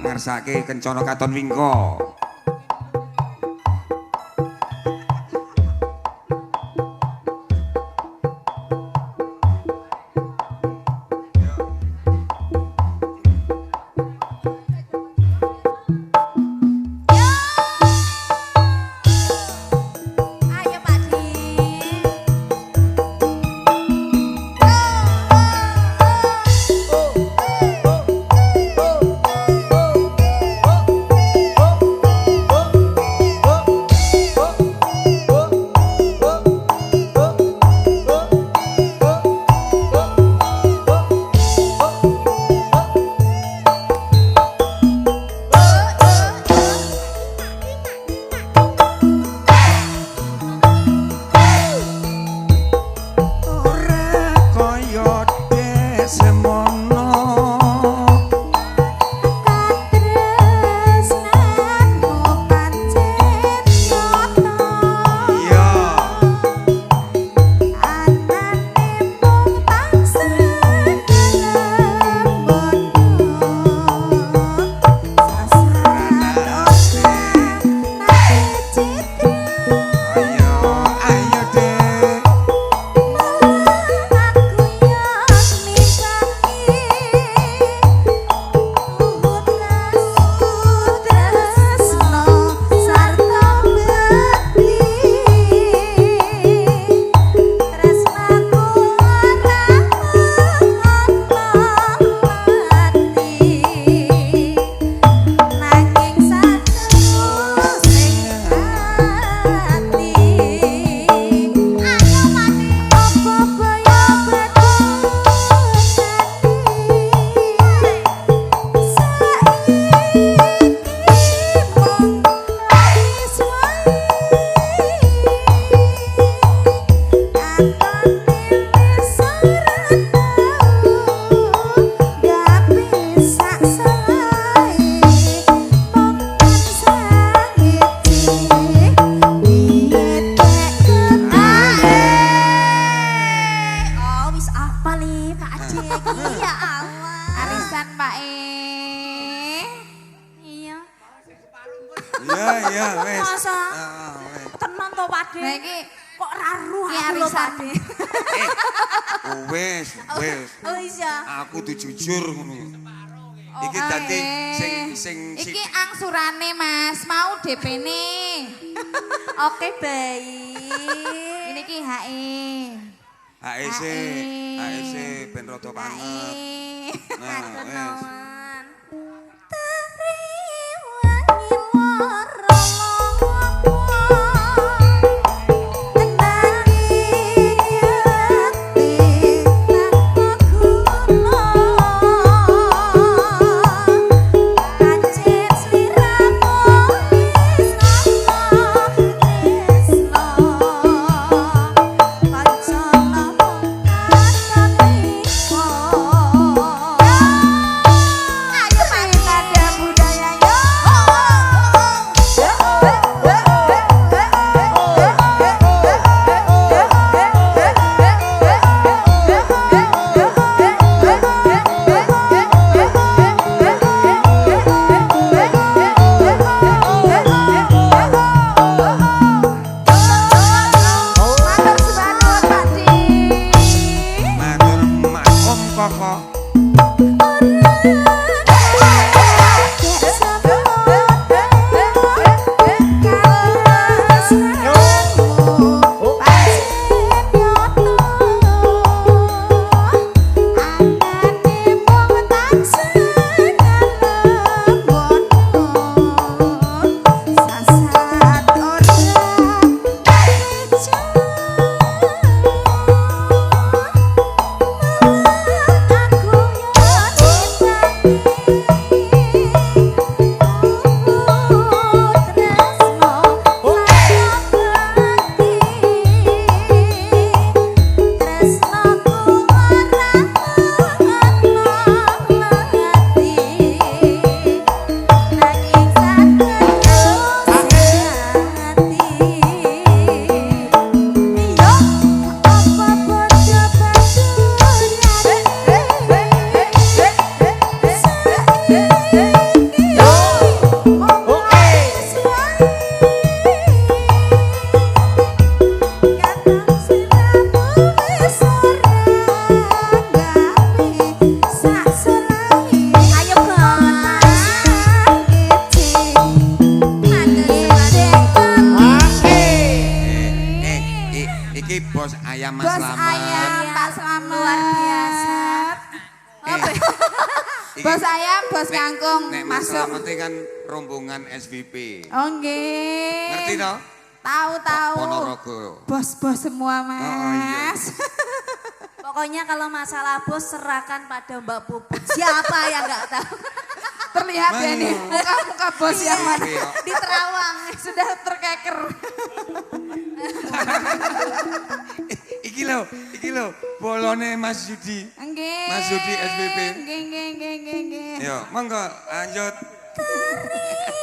Ngersake Kencana Katon Wingko. Ayo Pak Di. Ora kaya desemono Katresnanmu pancen nyata. Iya. Anane mung tansah dalem bondo. Sasaran ora nate citra. Ayo, ayo dek. Malah aku yang nimbangi tuhut tresno sarta bekti. Tresnaku ora ana mati, nanging saterusing ati. Ayo mati apa baya badhe saiki mung lapis wae. Atane wis ora tau gawe sak selae mung tansah ngece piye tek ketake. Oh wis apal iki Pak Ade iki ya Allah. Arisan Pak E. Iya. Iya, iya, wis. Masa? Heeh, wis. Tenan to Pak De. Nah iki Kok raru Ki aku lho arisan. Pak De. Eh, wis, wis. Oh iya. Aku tuh jujur ngono. Iki dadi sing sing Iki angsurane Mas, mau DP-ne. Oke baik. Ini ki HE. HEC, HE. HEC ben rada banget. HE. Nah, Matur wis. nuwun. Triwangi lara lopo nanging ati tanpa guna. Pancen sliramu wis ana tresno, kanca mung katon. ayam Mas Bos Slamet. ayam Pak Slamet. Luar biasa. Iki Bos ayam, bos kangkung Nek Mas masuk. Slamet kan rombongan SVP. Oh nggih. Ngerti toh? Tahu tahu. Ponorogo. Bos-bos semua, Mas. Oh, iya. Pokoknya kalau masalah bos serahkan pada Mbak Puput. Siapa yang nggak tahu? Terlihat ya nih muka-muka bos yang mana. Iya. Di Terawang. Sudah terkeker. Iki lho, bolone Mas Yudi. Nggih. Mas Yudi SVP. Nggih, nggih, nggih, nggih, nggih. Yo, monggo lanjut. Terima